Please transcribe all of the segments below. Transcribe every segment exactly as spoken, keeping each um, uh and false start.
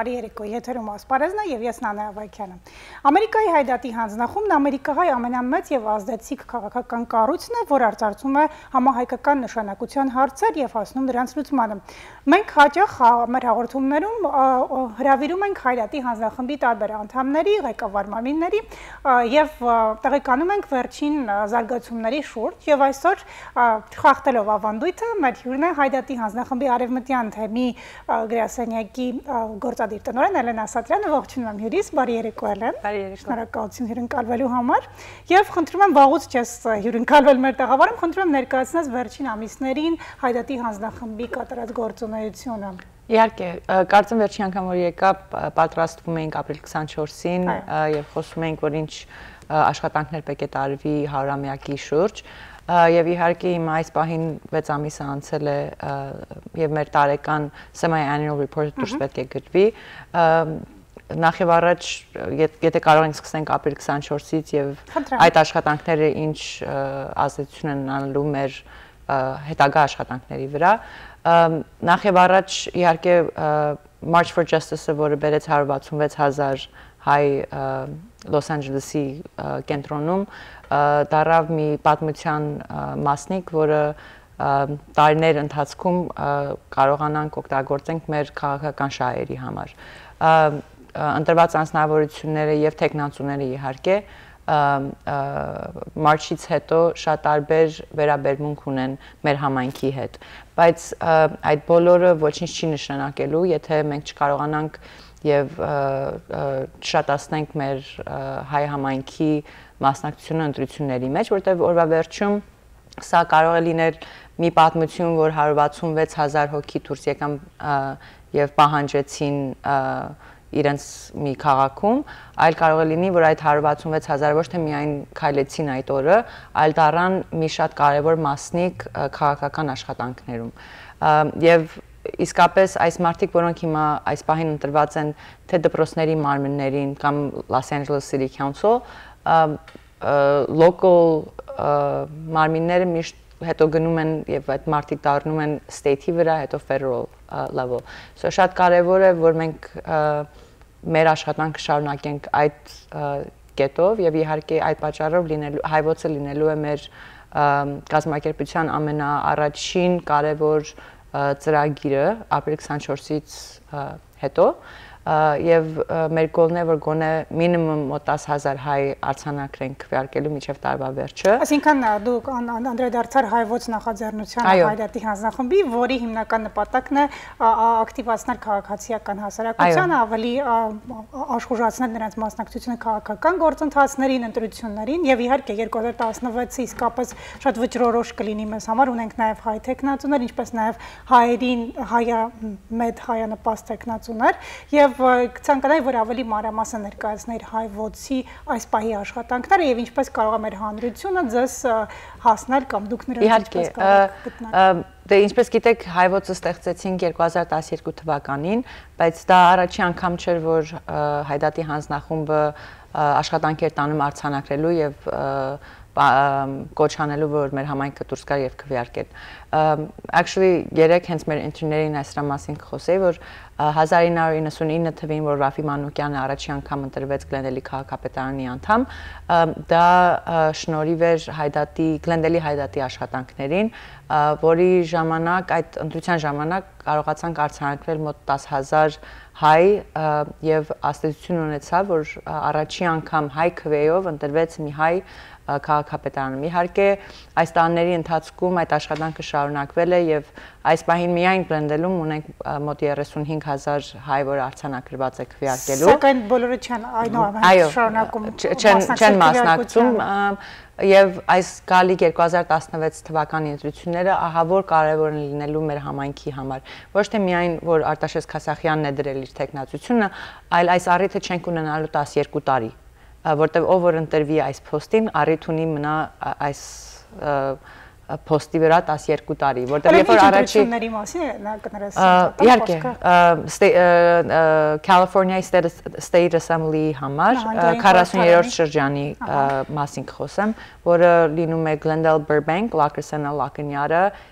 Բարի երեկո, եթերում Ասպարեզն է և ես Նանայ Ավագյանը։ Ամերիկայի Հայդատի հանձնախումբն ամերիկահայ ամենամեծ և ազդեցիկ քաղաքական կառույցն է, որ արծարծում է համահայկական նշանակության հարցեր և հասնում դրանց լուծմանը։ Մենք հաճախ հա-, մեր հաղորդումներում, ա, ա, հրավիրում ենք Հայդատի հանձնախմբի տարբեր անդամների, ղեկավար մարմինների, ա, և, ա, տեղեկանում ենք վերջին, ա, զարգացումների շուրջ։ Եվ այսօր, ա, խախտելով ավանդույթը, մեր հյուրն է Հայդատի հանձնախմբի արևմտյան թեմի, ա, գրասենյակի, ա, գործադիր տնօրեն Էլեն Ասատրյանը։ Ողջունում եմ հյուրիս, բարի երեկո, Էլեն։ Բարի երեկո։ Շնորհակալություն հյուրընկալվելու համար։ Եվ խնդրում եմ վաղուց չես, ա, հյուրընկալվել մեր տաղավարում, խնդրում եմ ներկայացնես վերջին ամիսներին Հայդատի հանձնախմբի կատարած գործունեությունը։ Իհարկե, ը, կարծեմ վերջին անգամ որ եկա, ը, պատրաստվում էինք ապրիլ քսանչորսին, Այո։ ը, և խոսում էինք, որ ինչ, ը, աշխատանքներ պէտք է տարուի հարյուրամեակի շուրջ, ը, և իհարկե հիմա այս պահին վեց ամիսը անցել է, ը, և մեր տարեկան semi-annual report-ը դուրս Մհմ։ պէտք է գրվի, ը, նախ եւ առաջ, ը, եթ-, եթե կարող ենք սկսենք ապրիլ քսանչորսից և Խնդրեմ։ այդ աշխատանքները ինչ, ը, ազդեցություն են ունենալու մեր, ը, հետագա աշխատանքների վրա, ը, նախ եւ առաջ իհարկե, ը, March for Justice-ը, որը բերեց հարյուր վաթսուն վեց հազար հայ, ը, Լոս Անջելեսի, ը, կենտրոնում, ը, դարաւ մի պատմության, ը, մասնիկ, որը, ը, տարիներ ընթացքում, ը, կարողանանք օգտագործենք մեր քաղաքական շահերի համար։ Ը, ը, ընտրված անձնավորությունները և թեկնածուները իհարկե, ը, ը, March-ից հետո շատ տարբեր վերաբերմունք ունեն մեր համայնքի հետ, բայց, ը, այդ բոլորը ոչինչ չի նշանակելու, եթե մենք չկարողանանք և, ը, ը, չշատացնենք մեր, ը, հայ համայնքի մասնակցությունը ընտրությունների մեջ, որտեղ օրվա վերջում սա կարող է լինել մի պատմություն, որ հարյուր վաթսուն վեց հազար հոգի դուրս եկան, ը, և պահանջեցին, ը, իրենց մի քաղաքում, այլ կարող է լինի, որ այդ հարյուր վաթսուն վեց հազար ոչ թե միայն քայլեցին այդ օրը, այլ դառան մի շատ կարևոր մասնիկ, ը, քաղաքական աշխատանքներում։ Ը, և իսկապես այս մարդիկ, որոնք հիմա այս պահին ընտրված են թե դպրոցների մարմիններին կամ Los Angeles City Council, ը, ը, local, ը, մարմինները միշտ հետո գնում են և այդ մարդիկ դառնում են state-ի վրա, հետո federal, ը, level։ So շատ կարևոր է, որ մենք, ը, մեր աշխատանքը շարունակենք այդ, ը, կետով և իհարկե այդ պատճառով լինելու, հայ ոծը լինելու է մեր, ը, կազմակերպության ամենաառաջին կարևոր, ը, ծրագիրը ապրիլ քսանչորսից, ը, հետո, ը, և, ը, մեր գոլն է, որ գոնե մինիմում մոտ տաս հազար հայ արձանագրենք քվեարկելու մինչև տարվա վերջը։ Այսինքն, ը, դուք ան-, ան-, անդրադարձար հայ ոց նախաձեռնության Այո։ Հայդատի հանձնախմբի, որի հիմնական նպատակն է, ա, ա, ակտիվացնել քաղաքացիական հասարակությանը, Այո։ ավելի, ա, ա, աշխուժացնել նրանց մասնակցությունը քաղաքական գործընթացներին, ընտրություններին, և իհարկե երկու հազար տասնվեցը իսկապես շատ վճռորոշ կլինի մեզ համար, ունենք նաև հայ թեկնածուներ, ինչպես նաև հայերին, հայա-, մեծ հայանպաստ թեկնածուներ, և, ը, կցանկանայի, որ ավելի մանրամասն ներկայացնեիր հայ ոցի այս պահի աշխատանքները և ինչպես կարող է մեր հանրությունը ձեզ, ը, հասնել կամ դուք նրանց Իհարկե, ինչպես կարող եք ը, գտնել։ ը, դե, ինչպես գիտեք, հայ ոծը ստեղծեցինք երկու հազար տասներկու թվականին, բայց դա առաջի անգամ չէր, որ, ը, Հայդատի հանձնախումբը, ը, աշխատանք էր տանում արձանագրելու և, ը, պա-, ըմ, կոչ անելու, որ մեր համայնքը դուրս գար և քվեարկեր։ Ըմ, actually, երեկ հենց մեր ընտրություններին այս դրա մասին կխոսեի, որ, ը, հազար ինը հարյուր իննսունինը թվին, որ Ռաֆի Մանուկյանը առաջի անգամ ընտրվեց Գլենդելի քաղաքապետարանի անդամ, ըմ, դա, ը, շնորհիվ էր Հայդատի, Գլենդելի Հայդատի աշխատանքներին, ը, որի ժամանակ, այդ ընտրության ժամանակ կարողացանք արձանագրել մոտ տաս հազար հայ, ը, և ազդեցություն ունեցավ, որ, ը, առաջի անգամ հայ քվեով ընտրվեց մի հայ, ը, քաղաքապետարանում։ Իհարկե, այս տարիների ընթացքում այդ աշխատանքը շարունակվել է և այս պահին միայն Գլենդելում ունենք, ը, մոտ երեսունհինգ հազար հայ, որ արձանագրված է քվեարկելու։ Սակայն բոլորը չեն այնուամենայնիվ Այո, շարունակում չ-, չեն, չեն մասնակցել մասնակցում, քվեարկության։ ը, և այս գալիք երկու հազար տասնվեց թվականի ընտրությունները ահա որ կարևոր են լինելու մեր համայնքի համար։ Ոչ թե միայն, որ Արտաշես Քասախյանն է դրել իր թեկնածությունը, այլ այս առիթը չենք ունենալու տասներկու տարի, ը, որտեվ ով որ ընտրվի այս փոստին, առիթ ունի մնա, ը, այս, ը, ը, փոստի վրա տասներկու տարի, որտեղ երբ որ առաջի ընտրությունների մասին է, նա կներես Ա, Իհարկե, խոսքը։ Ա, ստե-, ը, ը, California State, State Assembly համար, ը, Նահանգային քառասուն երրորդ խորհրդարանի շրջանի, ը, Ահա։ Մասին կխոսեմ, որը լինում է Glendale Burbank, Lackawanna Laguniu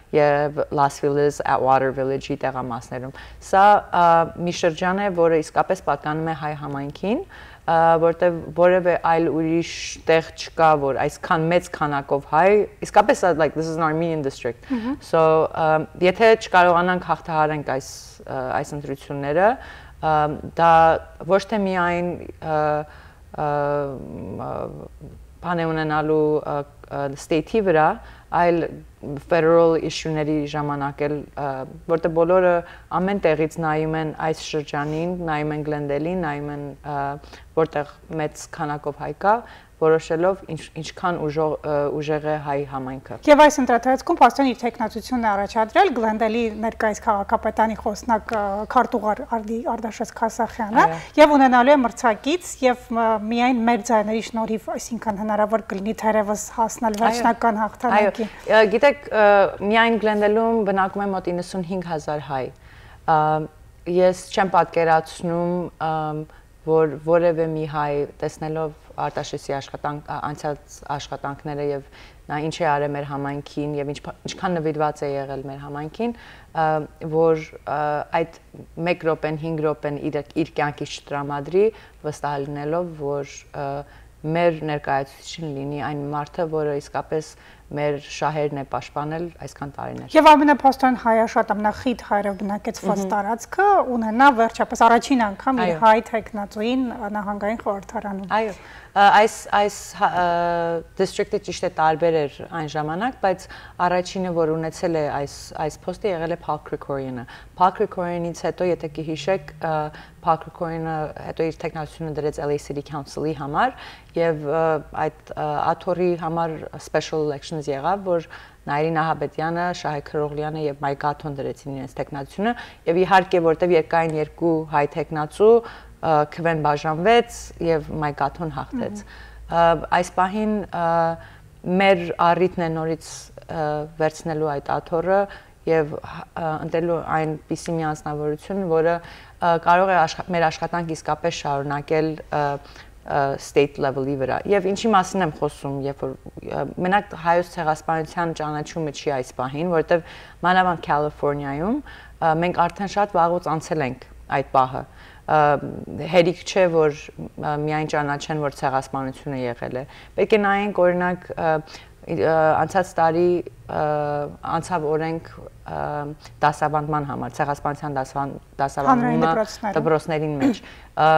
եւ Las Vegas Atwater Village-ի տեղամասներում։ Սա, ա, մի շրջան է, որը իսկապես պատկանում է հայ համայնքին, ա, որտեղ որևէ այլ ուրիշ տեղ չկա, որ այսքան մեծ քանակով հայ, իսկապես, ա, like, this is an Armenian district. Մհմ։ So, ա, եթե չկարողանանք հաղթահարենք այս, ա, այս ընտրությունները, ա, դա ոչ թե միայն, ա, ը, ը, բան է ունենալու, ը, ը, state-ի վրա, այլ federal issue-ների ժամանակ էլ, ը, որտեղ բոլորը ամեն տեղից նայում են այս շրջանին, նայում են Glendale-ին, նայում են, ը, որտեղ մեծ քանակով հայ կա, որոշելով ինչ-, ինչքան ուժող-, ը, ուժեղ է հայ համայնքը։ Եւ այս ընտրատարածքում Փաստոն իր թեկնածությունն է առաջադրել Glendale-ի ներկայիս քաղաքապետանի խոսնակ, ը, քարտուղար Արդի-, Արտաշես Քասախյանը Այո։ Եւ ունենալու է մրցակից եւ, ը, միայն մեր ձայների շնորհիվ, այսինքն հնարավոր կլինի թերեւս հասնել Այո։ Վերջնական հաղթանակի։ Այո, ը, գիտեք, ը, միայն Glendale-ում բնակում է մոտ իննսունհինգ հազար հայ։ Ա, ես չեմ պատկերացնում, ըմ, որ որևէ մի հայ տեսնելով Արտաշեսի աշխատանք, ա, անցած աշխատանքները եւ նա ինչ է արել մեր համայնքին եւ ինչ, ինչքան նվիրված է եղել մեր համայնքին, ը, որ, ը, այդ մեկ րոպեն, հինգ րոպեն իր, իր կյանքից չտրամադրի, վստահ լինելով, որ, ը, մեր ներկայացուցիչին լինի այն մարդը, որը իսկապես մեր շահերն է պաշտպանել այսքան տարիներ։ Եվ ամենափաստորեն հայաշատ ամենախիտ հայերով բնակեցված Մհմ։ Տարածքը ունենա վերջապես առաջին անգամ իր Այո։ Հայ թեկնածուին նահանգային խորհրդարանում։ Այո, ը, այս, այս հա-, ը, district-ը ճիշտ է տարբեր էր այն ժամանակ, բայց առաջինը, որ ունեցել է այս, այս փոստը, եղել է Paul Krikorian-ը։ Paul Krikorian-ից հետո, եթե կհիշեք, ը, Paul Krikorian-ը հետո իր թեկնածությունը դրեց L A City Council-ի համար եւ, ը, այդ, ը, աթոռի համար special elections եղավ, որ Նայիրին Ահաբեդյանը, Շահե Քրօղլյանը եւ Մայք Աթոն դրեցին իրենց թեկնածությունը, եւ իհարկե, որտեւ երկային երկու հայ թեկնածու, ը, քուէն բաժանվեց եւ Մայք Աթոն հաղթեց։ Մհմ։ Ը, այս պահին, ը, մեր առիթն է նորից, ը, վերցնելու այդ աթոռը եւ, ը, ընտրելու այնպիսի մի անձնավորություն, որը, ը, կարող է աշխ-, մեր աշխատանք իսկապես շարունակել, ը, ը, state level-ի վրա։ Եվ ինչի մասին եմ խոսում, երբ որ, ը, մենակ հայոց ցեղասպանության ճանաչումը չի այս պահին, որտեվ մանավանդ California-ում, ը, մենք արդեն շատ վաղուց անցել ենք այդ պահը։ Ը, հերիք չէ, որ, ը, միայն ճանաչեն, որ ցեղասպանությունը եղել է։ Պետք է նայենք, օրինակ, ը, ը, անցած տարի, ը, անցավ օրենք, ը, դասավանդման համար, ցեղասպանության դասավան-, Հանրային դասավանդումը դպրոցներում։ Դպրոցներին մեջ։ Ը,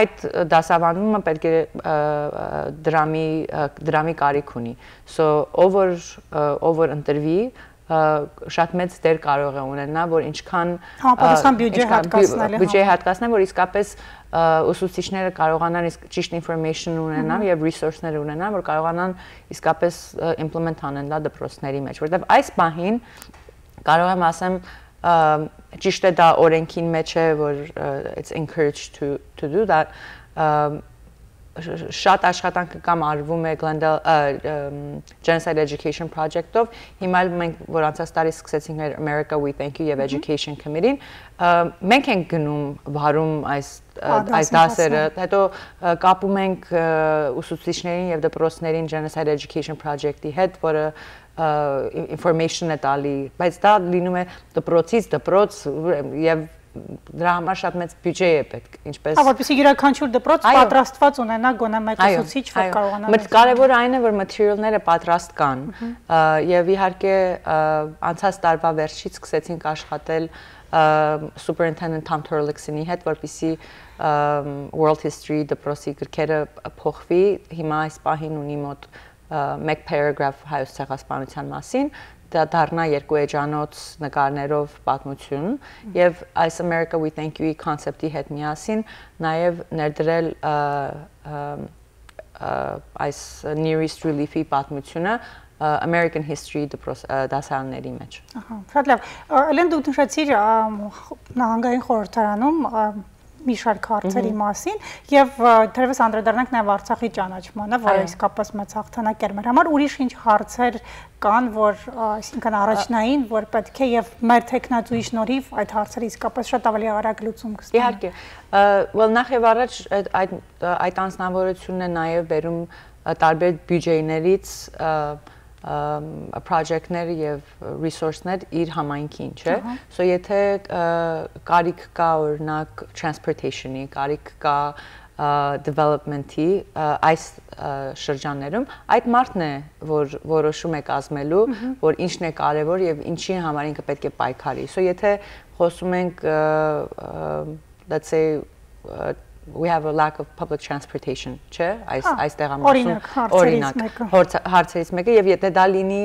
այդ դասավանդումը պետք է, ը, ը, դրամի, ը, դրամի կարիք ունի։ So, ով որ, ը, ով որ ընտրվի, ը, շատ մեծ դեր կարող է ունենա, որ ինչքան, Համապատասխան ը, բյուջե ինչքան բի-, հատկացնել է, բյուջե հա։ Հատկացնել, որ իսկապես, ը, ուսուցիչները կարողանան իսկ ճիշտ information ունենան Մհմ։ Եւ resource-ներ ունենան, որ կարողանան իսկապես, ը, implement անեն դա դպրոցների մեջ, որտեվ այս պահին կարող եմ ասեմ, ը, ճիշտ է, դա օրենքին մեջ է, որ, ը, it's encouraged to, to do that, ը, շ-, շատ աշխատանք կամ արվում է Glendale, ը, ըմ, Genocide Education Project-ով, հիմա էլ մենք, որ անցած տարի սկսեցինք մեր America We Thank You եւ Մհմ։ Education Committee-ն, ը, մենք ենք գնում վարում այս, ը, Ա, այս դասին դասերը, հասնեն։ Հետո, ը, կապում ենք, ը, ուսուցիչներին եւ դպրոցներին Genocide Education Project-ի հետ, որը, ը, ին-, information է տալի, բայց դա լինում է դպրոցից դպրոց, ուրեմն, եւ դրա համար շատ մեծ բյուջե է պետք, ինչպես Հա, որպեսզի յուրաքանչյուր դպրոց Այո։ Պատրաստված ունենա գոնե մեկ Այո, ուսուցիչ, որ այո։ կարողանա Մտ-, մեզ կարևորը այն է, որ material-ները պատրաստ կան, Մհմ։ ը, եւ իհարկե, ը, անցած տարվա վերջից սկսեցինք աշխատել, ը, Superintendent Tom Turlickson-ի հետ, որպեսզի, ը, World History դպրոցի գրքերը փոխվի, հիմա այս պահին ունի մոտ, ը, մեկ paragraph հայոց ցեղասպանության մասին, դա դառնա երկու էջանոց նկարներով պատմություն, Մհմ։ Եւ այս America We Thank You-ի concept-ի հետ միասին նաեւ ներդրել, ը, ը, ը, այս Near East Relief-ի պատմությունը, ը, American History դպրոց-, ը, դասարանների մեջ։ Ահա, շատ լավ։ Ա, Էլեն, դուք նշեցիր, ա, խ-, նահանգային խորհրդարանում, ա, մի շարք հարցերի Մհմ։ մասին, եւ, ը, թերեւս անդրադառնանք նաեւ Արցախի ճանաչմանը, որը Այո։ իսկապես մեծ հաղթանակ էր մեր համար։ Ուրիշ ինչ հարցեր կան, որ, ը, այսինքն առաջնային, որ պետք է, եւ մեր թեկնածուի շնորհիվ այդ հարցերը իսկապես շատ ավելի արագ լուծում կստանան։ Իհարկե, ը, well, նախ եւ առաջ այդ, այդ, ը, այդ անձնավորությունն է նաեւ բերում, ը, տարբեր բյուջեներից, ը, ըմ, project-ներ եւ resource-ներ իր համայնքին, չէ՞։ Ահա։ So, եթե, ը, կարիք կա, օրինակ, transportation-ի, կարիք կա, ը, development-ի, ը, այս, ը, շրջաններում, այդ մարդն է, որ որոշում է կազմելու, Մհմ։ որ ինչն է կարեւոր եւ ինչի համար ինքը պետք է պայքարի։ So, եթե խոսում ենք, ը, ը, let's say, ը, we have a lack of public transportation, չէ՞, այս, Հա, այս տեղամասում, օրինակ, հարցերից օրինակ, մեկը։ հարց-, հարցերից մեկը, եւ եթե դա լինի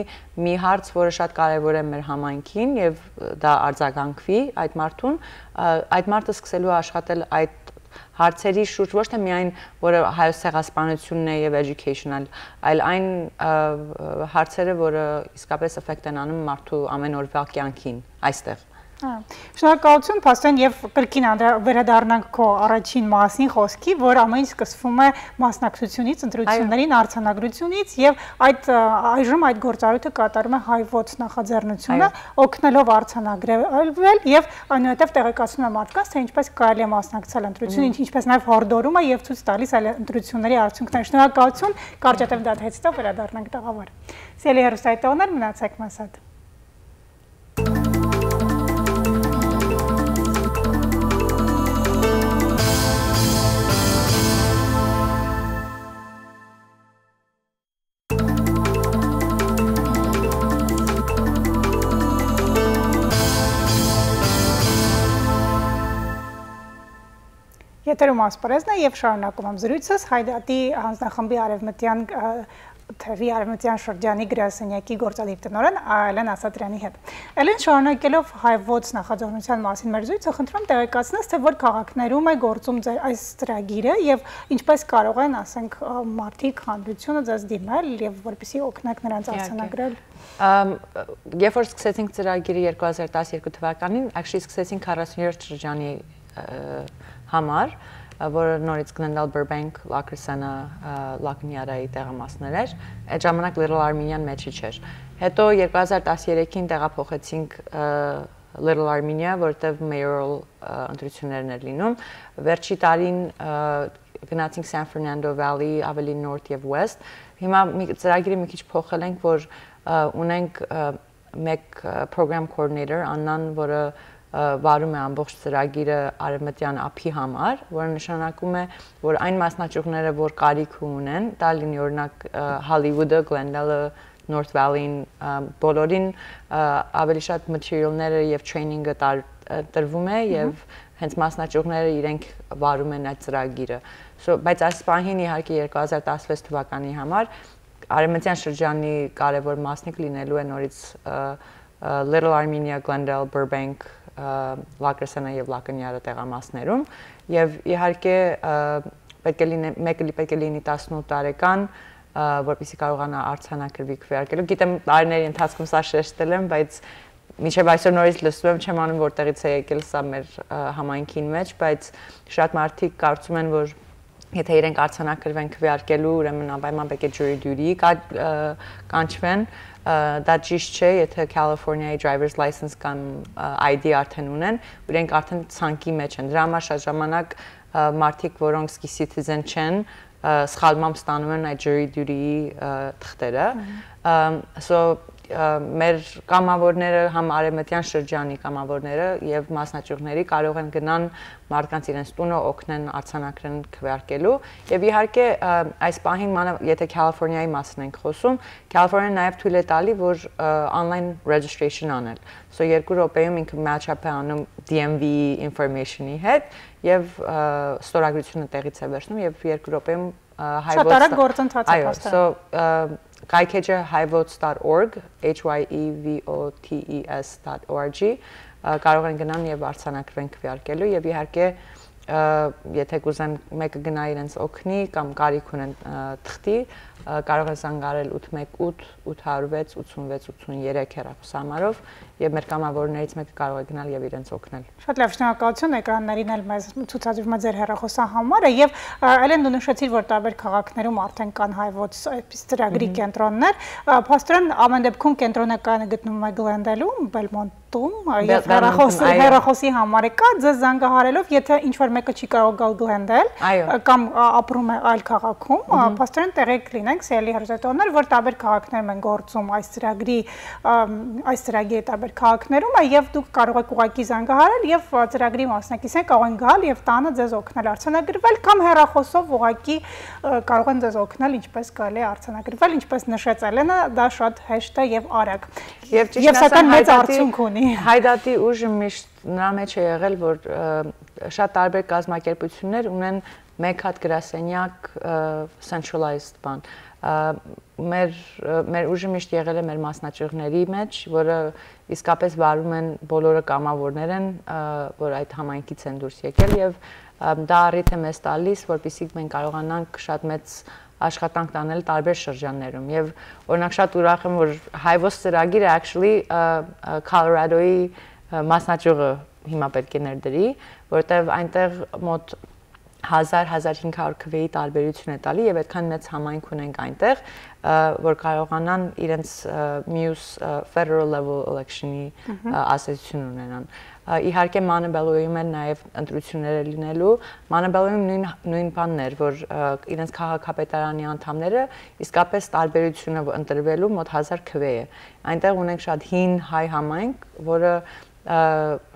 մի հարց, որը շատ կարեւոր է մեր համայնքին, եւ դա արձագանքվի այդ մարդուն, ը, այդ մարդը սկսելու է աշխատել այդ հարցերի շուրջ, ոչ թե միայն որը հայոց ցեղասպանությունն է եւ education-ալ, այլ այն, ը, հարցերը, որը իսկապես effect են անում մարդու ամեն օրվա կյանքին այստեղ։ Հա, շնորհակալություն, Փաստոն, եւ կրկին անդր-, վերադառնանք քո առաջին մասին խոսքի, որ ամեն ինչ սկսվում է մասնակցությունից, ընտրություններին, Այո։ արձանագրությունից, եւ այդ, ը, այժմ այդ գործառույթը կատարում է Հայ Ոց նախաձեռնությունը, Այո։ օգնելով արձանագրվել, եւ այնուհետեւ տեղեկացնում է մարդկանց, թե ինչպես կարելի է մասնակցել ընտրությունին, Մհմ։ ինչ-, ինչպես նաեւ հորդորում է եւ ցույց տալիս այլ ընտրությունների արդյունքները։ Շնորհակալություն, կարճատեւ դատհեստով վերադառնանք տաղավար։ Սիրելի հեռուստայտողներ, մնացեք մեզ հետ։ Եթերում Ասպարեզն է, եւ շարունակում եմ զրույցս Հայդատի հանձնախմբի արևմտյան, ը, թևի արևմտյան շրջանի գրասենյակի գործադիր տնօրեն Ալեն Ասատրյանի հետ։ Ալեն, շարունակելով Հայ Ոց նախաձեռնության մասին մեր զրույցը, խնդրում եմ տեղեկացնես, թե որ քաղաքներում է գործում ձեր այս ծրագիրը եւ ինչպես կարող են, ասենք, ը, մարդիկ, հանրությունը ձեզ դիմել, եւ որպեսզի օգնեք նրանց Իհարկե։ արձանագրել։ Ամ, երբ որ սկսեցինք ծրագիրը երկու հազար տասներկու թվականին, actually սկսեցինք քառասուներորդ շրջանի, ը, համար, ը, որը նորից Glendale, Burbank, La Crescenta, ը, La Cañada-ի տեղամասներ էր։ Այդ ժամանակ Little Armenia-ն մեջի չէր։ Հետո երկու հազար տասներեքին տեղափոխեցինք, ը, Little Armenia, որտեղ mayoral, ը, ընտրություններն էր լինում։ Վերջի տարին, ը, գնացինք San Fernando Valley, ավելի north եւ west։ Հիմա մի, ծրագիրը մի քիչ փոխել ենք, որ, ը, ունենք, ը, մեկ, ը, program coordinator, Աննան, որը, ը, վարում է ամբողջ ծրագիրը արևմտյան ափի համար, որը նշանակում է, որ այն մասնաճյուղները, որ կարիքը ունեն, դա լինի, օրինակ, ը, Hollywood-ը, Glendale-ը, North Valley-ն, ը, բոլորին, ը, ավելի շատ material-ները եւ training-ը տար-, ը, տրվում է Մհմ։ եւ հենց մասնաճյուղները իրենք վարում են այդ ծրագիրը։ So, բայց այս պահին, իհարկե, երկու հազար տասնվեց թվականի համար արևմտյան շրջանի կարևոր մասնիկ լինելու է նորից, ը, ը, Little Armenia, Glendale, Burbank, ը, La Crescenta եւ La Cañada տեղամասներում։ Եվ իհարկե, ը, պետք է լինի, մեկը լի-, պետք է լինի տասնութ տարեկան, ը, որպեսզի կարողանա արձանագրվի քվեարկելու։ Գիտեմ, տարիների ընթացքում սա շեշտել եմ, բայց մինչեւ այսօր նորից լսում եմ, չեմ անում որտեղից է եկել սա մեր, ը, համայնքին մեջ, բայց շատ մարդիկ կարծում են, որ եթե իրենք արձանագրվեն քվեարկելու, ուրեմն անպայման պետք է jury duty կա-, ը, կանչվեն, ը, դա ճիշտ չէ, եթե California-ի driver's license կամ, ը, I D արդեն ունեն, ու իրենք արդեն ցանկի մեջ են։ Դրա համար շատ ժամանակ, ը, մարդիկ, որոնք ski citizen չեն, ը, սխալմամբ ստանում են այդ jury duty-ի, ը, թղթերը։ Մհմ։ Ըմ, so, ը, մեր կամավորները, համ արևմտյան շրջանի կամավորները եւ մասնաճյուղների կարող են գնան մարդկանց իրենց տունը օգնեն արձանագրեն քվեարկելու։ Եվ իհարկե, ը, այս պահին մանավ-, եթե California-ի մասին ենք խոսում, California-ն նաեւ թույլ է տալի, որ, ը, online registration անել։ So երկու րոպեում ինքը match-up է անում D M V-ի information-ի հետ եւ, ը, ստորագրությունը տեղից է վերցնում եւ երկու րոպեում, ը, Հայ Շատ Ոց արագ տա-, գործընթաց է այո, փաստորեն։ So, ը, կայքէջը հայ votes dot org, H Y E V O T E S dot O R G, ը, կարող են գնան եւ արձանագրվեն քվեարկելու եւ իհարկե, ը, եթե կուզեն մեկը գնա իրենց օգնի կամ կարիք ունեն, ը, թղթի, Ա, կարող են զանգարել ութ մեկ ութ, ութ հարյուր վեց, ութսունվեց, ութսուներեք հեռախոսահամարով, եւ մեր կամավորներից մեկը կարող է գնալ եւ իրենց օգնել։ Շատ լավ, շնորհակալություն էկրաններին էլ մեզ ցուցադրում է ձեր հեռախոսահամարը, եւ, ա, Էլեն, դու նշեցիր, որ տարբեր քաղաքներում արդեն կան հայոց այսպես ծրագրի Մհմ։ կենտրոններ։ Ա, փաստորեն, ամեն դեպքում կենտրոնականը գտնվում է Գլենդելում, Բելմոնտում, ա, Բել-, եւ Բելմոնտում, հեռախոսի, այո։ հեռախոսի համարը կա, ձեզ զանգահարելով, եթե ինչ-որ մեկը չի կարող գալ Գլենդել, Այո։ ա, կամ, ա, ապրում է այլ քաղաքում, ա, Մհմ։ փաստորեն տեղեկ լինենք, սիրելի հեռուստատողներ, որ տարբեր քաղաքներում են գործում այս ծրագրի, ամ, այս ծրագիրը տարբեր քաղաքներում է, եւ դուք կարող եք ուղղակի զանգահարել, եւ, ա, ծրագրի մասնակիցներ կարող են գալ եւ տանը ձեզ օգնել արձանագրվել, կամ հեռախոսով ուղղակի, ը, կարող են ձեզ օգնել, ինչպես կարելի է արձանագրվել, ինչպես նշեց Էլենը, դա շատ հեշտ է եւ արագ։ Եւ ճիշտ Եւ սակայն ասեմ, մեծ Հայդատի, արդյունք ունի։ Հայդատի ուժը միշտ նրա մեջ է եղել, որ, ը, շատ տարբեր կազմակերպություններ ունեն մեկ հատ գրասենյակ, ը, centralized բան։ Ը, մեր, ը, մեր ուժը միշտ եղել է մեր մասնաճյուղների մեջ, որը իսկապես վարում են, բոլորը կամավորներ են, ը, որ այդ համայնքից են դուրս եկել, եւ, ը, դա առիթ է մեզ տալիս, որպեսզի մենք կարողանանք շատ մեծ աշխատանք տանել տարբեր շրջաններում։ Եւ, օրինակ, շատ ուրախ եմ, որ հայոց ծրագիրը actually, ը, ը, Colorado-ի, ը, մասնաճյուղը հիմա պետք է ներդրի, որտեւ այնտեղ մոտ հազար, հազար հինգ հարյուր քվեի տարբերություն է տալի, եւ այդքան մեծ համայնք ունենք այնտեղ, ը, որ կարողանան իրենց, ը, մյուս, ը, federal level election-ի, Մհմ։ ը, ազդեցություն ունենան։ Ը, իհարկե, Montebello-ում են նաեւ ընտրությունները լինելու։ Montebello-ում նոյն, նոյն բանն էր, որ, ը, իրենց քաղաքապետարանի անդամները իսկապես տարբերությունը ընտրվելու մոտ հազար քվե է։ Այնտեղ ունենք շատ հին հայ համայնք, որը, ը,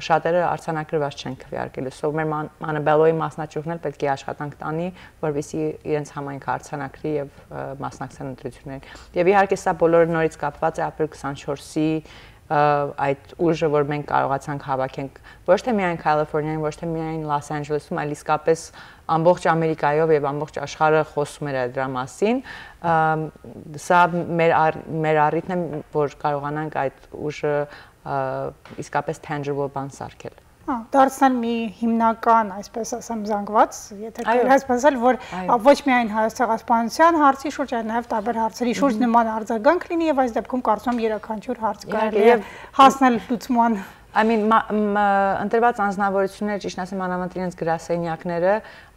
շատերը արձանագրված չեն քվեարկելու։ So, մեր Ման-, Montebello-ի մասնաճյուղն էլ պետք է աշխատանք տանի, որպեսզի իրենց համայնքը արձանագրի եւ, ը, մասնակցեն ընտրություններին։ Եվ իհարկե, սա բոլորը նորից կապված է ապրիլ քսանչորսի, ը, այդ ուժը, որ մենք կարողացանք հավաքենք ոչ թե միայն California-ին, ոչ թե միայն Los Angeles-ում, այլ իսկապես ամբողջ Ամերիկայով եւ ամբողջ աշխարհը խոսում էր այդ դրա մասին։ Ը, սա մեր առ-, մեր առիթն է, որ կարողանանք այդ ուժը, ը, իսկապես tangible բան սարքել։ Հա, դարձնել մի հիմնական, այսպես ասեմ, զանգված, եթե Այո։ կարելի է այսպես ասել, որ, Այո։ ա, ոչ միայն հայոց ցեղասպանության հարցի շուրջ, այլ նաեւ տարբեր հարցերի շուրջ Մհմ։ նման արձագանք լինի, եւ այս դեպքում կարծում եմ յուրաքանչյուր հարց Իհարկե, կարելի է եւ հասնել լուծման։ I mean, մա-, մ-, ը, ընտրված անձնավորությունները, ճիշտ ասեմ, անամենայնիվ իրենց գրասենյակները,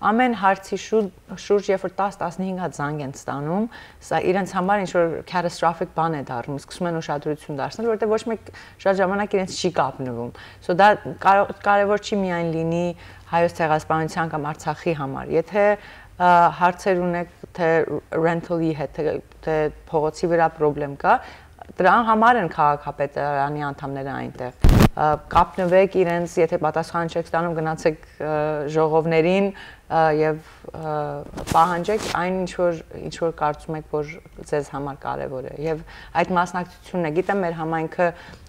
ամեն հարցի շու-, շուրջ երբ որ տաս, տասնհինգ հատ զանգ են ստանում, սա իրենց համար ինչ-որ catastrophic բան է դառնում, սկսում են ուշադրություն դարձնել, որտեղ ոչ մեկ շատ ժամանակ իրենց չի կապնվում։ So դա կարո-, կարեւոր չի միայն լինի հայոց ցեղասպանության կամ Արցախի համար։ Եթե, ը, հարցեր ունեք, թե rental-ի հետ, թե, թե փողոցի վրա պրոբլեմ կա, դրան համար են քաղաքապետարանի անդամները այնտեղ։ Ը, կապնվեք իրենց, եթե պատասխան չեք ստանում, գնացեք, ը, ժողովներին, ը, եւ, ը, պահանջեք այն, ինչ որ, ինչ որ կարծում եք, որ ձեզ համար կարեւոր է։ Եվ այդ մասնակցությունն է։ Գիտեմ, մեր համայնքը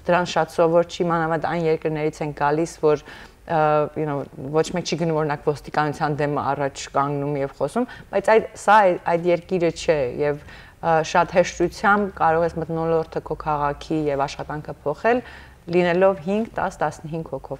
դրան շատ սովոր չի, մանավանդ այն երկրներից են գալիս, որ, ը, you know, ոչ մեկ չի գնում, օրինակ, ոստիկանության դեմ առաջ կանգնում եւ խոսում, բայց այդ, սա այդ, այդ երկիրը չէ, եւ, ը, շատ հեշտությամբ կարող ես մթնոլորտը քո քաղաքի եւ աշխատանքը փոխել, լինելով հինգ, տաս, տասնհինգ հոգով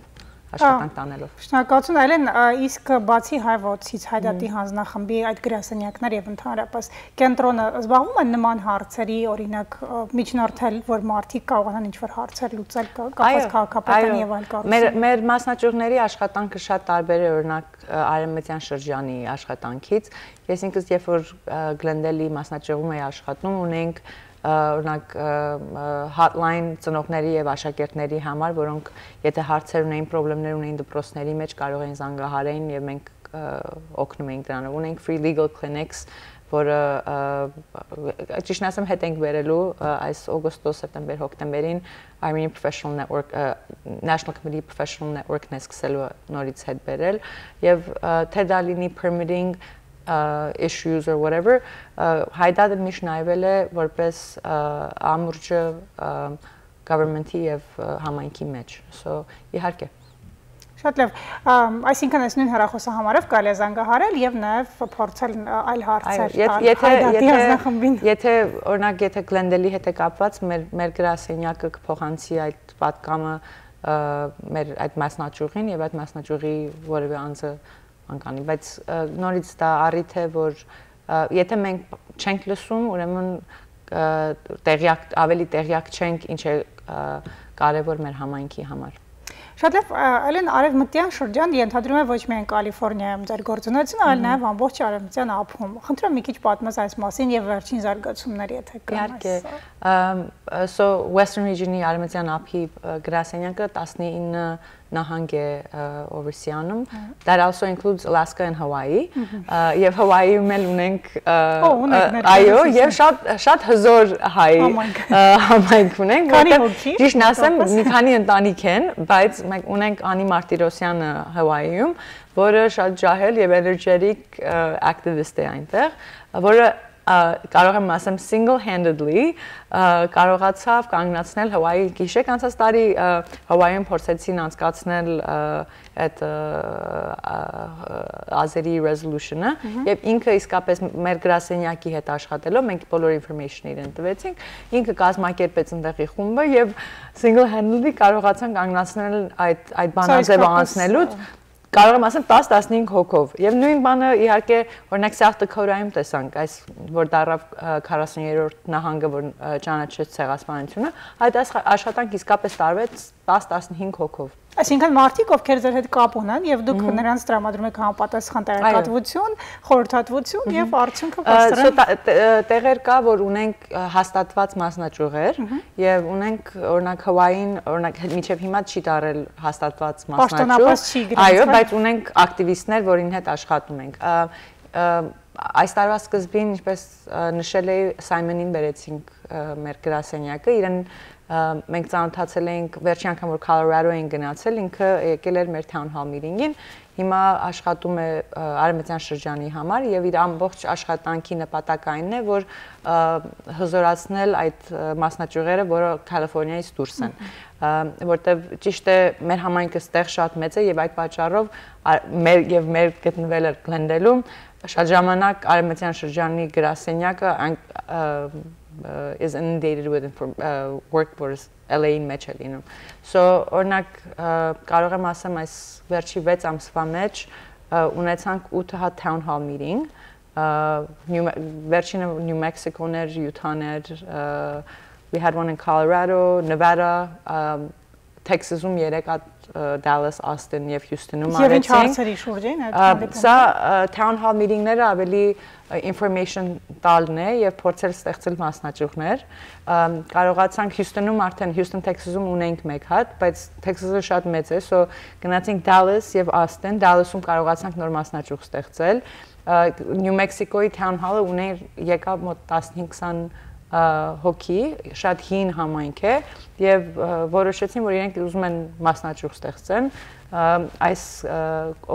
աշխատանք Ա, տանելով։ շնորհակալություն, Այլեն, ա, իսկ բացի հայ ոչից, Հայդատի Մհմ։ հանձնախմբի այդ գրասենյակներ եւ ընդհանրապես կենտրոնը զբաղվում է նման հարցերի, օրինակ, ա, միջնորդել, որ մարդիկ կարողանան ինչ-որ հարցեր լուծել կա-, կապված Այո, քաղաքապետարանի այո։ եւ այլ Մեր, կառույցների։ մեր մասնաճյուղների աշխատանքը շատ տարբեր է, օրինակ, ա, Արևմտյան շրջանի աշխատանքից։ Ես ինքս, երբ որ, ա, Գլենդելի մասնաճյուղում էի աշխատում, ունենք, ա, օրինակ, ա, ա, hotline ծնողների եւ աշակերտների համար, որոնք եթե հարցեր ունեին, պրոբլեմներ ունեին դպրոցների մեջ, կարող էին զանգահարեին եւ մենք, ա, օգնում էինք դրանով։ Ունենք free legal clinics, որը, ա, ճիշտ ասեմ, հետ ենք բերելու, ա, այս օգոստոս, սեպտեմբեր, հոկտեմբերին Armenian Professional Network, ա, National Committee Professional Network-ն է սկսելու նորից հետ բերել, եւ, ա, թե դա լինի permitting, ա, issues or whatever, ա, Հայդատը միշտ նայվել է որպես, ա, ամուրջը, ա, government-ի եւ, ա, համայնքի մեջ։ So, իհարկե։ Շատ լավ, ամ, այսինքն այս նույն հեռախոսահամարով կարելի է զանգահարել եւ նաեւ փորձել, ա, այլ Այո, հարցեր եթ-, տալ եթե, Հայդատի եթե, հանձնախմբին։ եթե, օրինակ, եթե Գլենդելի հետ է կապված, մեր, մեր գրասենյակը կփոխանցի այդ պատկամը, ա, մեր այդ մասնաճյուղին եւ այդ մասնաճյուղի որեւէ անձը անկանի, բայց, ա, նորից դա առիթ է, որ, ա, եթե մենք չենք լսում, ուրեմն, ը, տեղյակ, ավելի տեղյակ չենք, ինչ է, ը, կարևոր մեր համայնքի համար։ Շատ լավ, ա, Ալեն, արևմտյան շրջան, ենթադրում եմ ոչ միայն Կալիֆոռնիայում ձեր գործունեությունը, այլ Մհմ։ նաև ամբողջ արևմտյան ափում։ Խնդրում եմ մի քիչ պատմես այս մասին և վերջին զարգացումներ, եթե կան Իհարկե, այս։ ըմ, ը, so Western Region-ի արևմտյան ափի, ը, գրասենյակը տասնինը նահանգ է, ը, Overseas-ում։ Հա։ That also includes Alaska and Hawaii։ Մհմ։ Ը, և Hawaii-ում էլ ունենք, ը, Ո, ունենք ը, ներկայացուցիչ։ Այո, և շատ, շատ հզոր հայ, Համայնք։ ը, համայնք ունենք, Քանի որտեղ հոգի, ճիշտն ասեմ, մոտավորապես։ Մի քանի ընտանիք են, բայց մենք ունենք Անի Մարտիրոսյանը Hawaii-ում, որը շատ ջահել և էներջետիկ, ը, ակտիվիստ է այնտեղ, որը, ը, կարող եմ ասեմ single-handedly, ը, կարողացավ կանգնացնել Hawaii-ը։ Գիշեր անցած տարի, ը, Hawaii-ում փորձեցին անցկացնել, ը, այդ, ը, ը, ը, ազերի resolution-ը, Մհմ։ և ինքը իսկապես մեր գրասենյակի հետ աշխատելով, մենք բոլոր information-ը իրեն տվեցինք, ինքը կազմակերպեց ընդեղի խումբը և single-handedly կարողացան կանգնացնել այդ, այդ So, բանաձևը իսկապես, անցնելուց։ ը, Կարող եմ ասել, տաս, տասնհինգ հոգով։ Եվ նոյն բանը, իհարկե, օրինակ, South Dakota-ում տեսանք, այս, որ դառաւ, ը, քառասուն երրորդ նահանգը, որ, ը, ճանաչեց ցեղասպանությունը, այդ այս ա-, աշխատանք իսկապես տարվեց տաս, տասնհինգ հոգով։ Այսինքն մարդիկ, ովքեր ձեր հետ կապ ունեն, և դուք Մհմ։ նրանց տրամադրում եք համապատասխան Այո։ տեղեկատվություն, խորհրդատվություն Մհմ։ և արդյունքը Ը, so պաստորեն տա-, տ-, ը, տեղեր կա, որ ունենք, ը, հաստատված մասնաճյուղեր, Մհմ։ և ունենք, օրինակ, Hawaii-ն, օրինակ, մինչև հիմա չի տարել հաստատված մասնաճյուղ։ Պաշտոնապես չի գրեալ, Այո, հա։ բայց ունենք ակտիվիստներ, որին հետ աշխատում ենք։ Ը, ը, այս տարվա սկզբին, ինչպես, ը, նշել էի, Simon-ին բերեցինք, ը, մեր գրասենյակը, իրեն, ը, մենք ծանոթացել էինք, վերջին անգամ, որ Colorado-ին գնացել, ինքը եկել էր մեր town hall meeting-ին, հիմա աշխատում է, ը, արևմտյան շրջանի համար և իր ամբողջ աշխատանքի նպատակը այն է, որ, ը, հզորացնել այդ, ը, մասնաճյուղերը, որը California-ից դուրս են։ Մհմ։ Ը, որտեւ ճիշտ է, մեր համայնքը ստեղ շատ մեծ է և այդ պատճառով ա-, մեր, և մեր գտնվելը Glendale-ում շատ ժամանակ արևմտյան շրջանի գրասենյակը, ան-, ը, ը, is inundated with inform-, ը, work, որ L A-ին մեջ է լինում։ So, օրինակ, ը, կարող եմ ասեմ, այս վերջի վեց ամսվա մեջ, ը, ունեցանք ութ հատ town hall meeting, ը, New Me-, վերջինը New Mexico-ներ, Utah-ներ, ը, we had one in Colorado, Nevada, ը, Texas-ում երեք հատ, ը, Dallas, Austin և Houston-ում Եվ ինչ արեցինք։ Հարցերի շուրջ էին այդ Ը, հանդիպումները։ Սա, ը, town hall meeting-ները ավելի, ը, information տալն է և փորձել ստեղծել մասնաճյուղներ։ Ը, կարողացանք Houston-ում արդեն, Houston, Texas-ում ունենք մեկ հատ, բայց Texas-ը շատ մեծ է, so գնացինք Dallas և Austin, Dallas-ում կարողացանք նոր մասնաճյուղ ստեղծել։ Ը, New Mexico-ի town hall-ը ուներ, եկավ մոտ տասնհինգ քսան, ը, հոգի, շատ հին համայնք է, և, ը, որոշեցին, որ իրենք ուզում են մասնաճյուղ ստեղծեն։ Ը, այս, ը,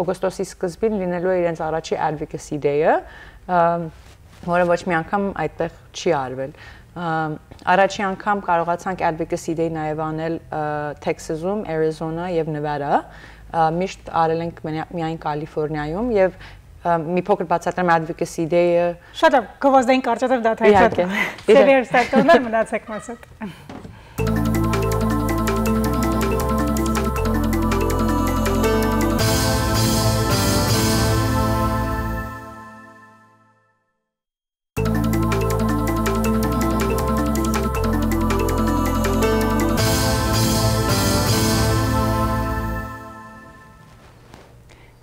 օգոստոսի սկզբին լինելու է իրենց առաջի Advocacy Day-ը, ը, որը ոչ մի անգամ այդտեղ չի արվել։ Ը, առաջի անգամ կարողացանք Advocacy Day նաև անել, ը, Texas-ում, Arizona և Nevada։ Ը, միշտ արել ենք մենա-, միայն California-ում և, ը, մի փոքր բացատրեմ Advocacy Day-ը։ Շատ լավ, գովազդային կարճատև դադարեցած։ Իհարկե։ Սիրելի հեռուստադիտողներ, մնացեք մեզ հետ։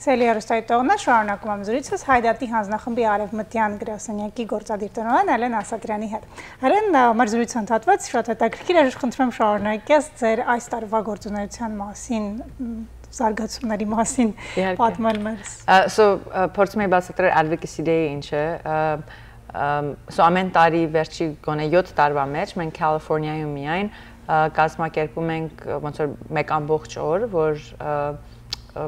Սիրելի հեռուստադիտողներ, շարունակում եմ զրույցս Հայդատի հանձնախմբի արևմտյան գրասենյակի գործադիր տնօրեն Ալեն Ասատրյանի հետ։ Ալեն, ա, մեր զրույցը ընդհատվեց, շատ հետաքրքիր էր, խնդրում եմ շարունակես ձեր այս տարվա գործունեության մասին, մ, զարգացումների մասին Իհարկե։ պատմել մեզ։ Ա, so, ա, փորձում եի բացատրել Advocacy Day-ը ինչ է, ա, ըմ, so ամեն տարի վերջի գոնե յոթ տարվա մեջ մենք California-ում միայն, ա, կազմակերպում ենք, ոնց որ մեկ ամբողջ օր, որ, ա, ա,